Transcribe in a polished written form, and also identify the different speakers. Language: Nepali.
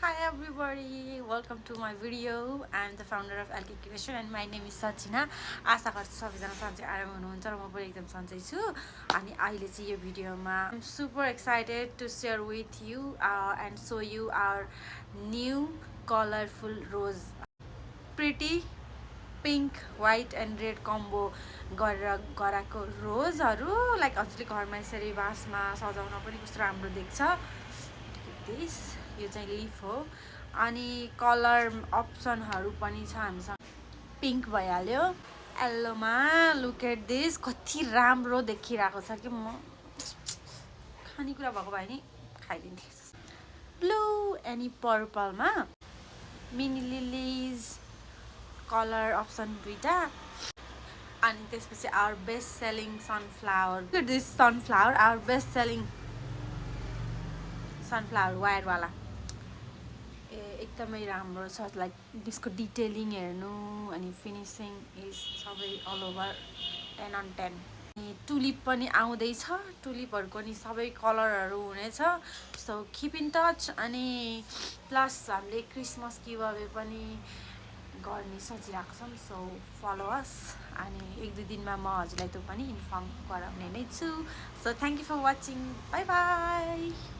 Speaker 1: Hi everybody, welcome to my video. I'm the founder of LK Creation and my name is Sachina. आशा गर्छु सबैजना सन्चै आराम हुनुहुन्छ र म पनि एकदम सन्चै छु अनि अहिले चाहिँ यो भिडियोमा I'm super excited to share with you and show you our new colorful rose. Pretty pink, white and red combo गरेर गराएको रोजहरू लाइक हजुरले घरमा यसरी बाँसमा सजाउन पनि कस्तो राम्रो देख्छ दिस यो चाहिँ लिफ हो अनि कलर अप्सनहरू पनि छ हामीसँग पिङ्क भइहाल्यो येल्लोमा लुक एट दिस कति राम्रो देखिरहेको छ कि म खानेकुरा भएको भए नि खाइदिन्थेँ ब्लू एनी पर्पलमा मिनी लिलिज कलर अप्सन दुईटा अनि त्यसपछि our best selling sunflower this sunflower our best selling sunflower वायरवाला एकदमै राम्रो छ लाइक त्यसको डिटेलिङ हेर्नु अनि फिनिसिङ इज सबै अल ओभर 10 on 10 अनि टुलिप पनि आउँदैछ टुलिपहरूको नि सबै कलरहरू हुनेछ सो किप इन टच अनि प्लस हामीले क्रिसमस गिभअवे पनि गर्ने सोचिरहेको छौँ सो फलो अस अनि एक दुई दिनमा म हजुरलाई त्यो पनि इन्फर्म गराउने नै छु so thank you for watching bye by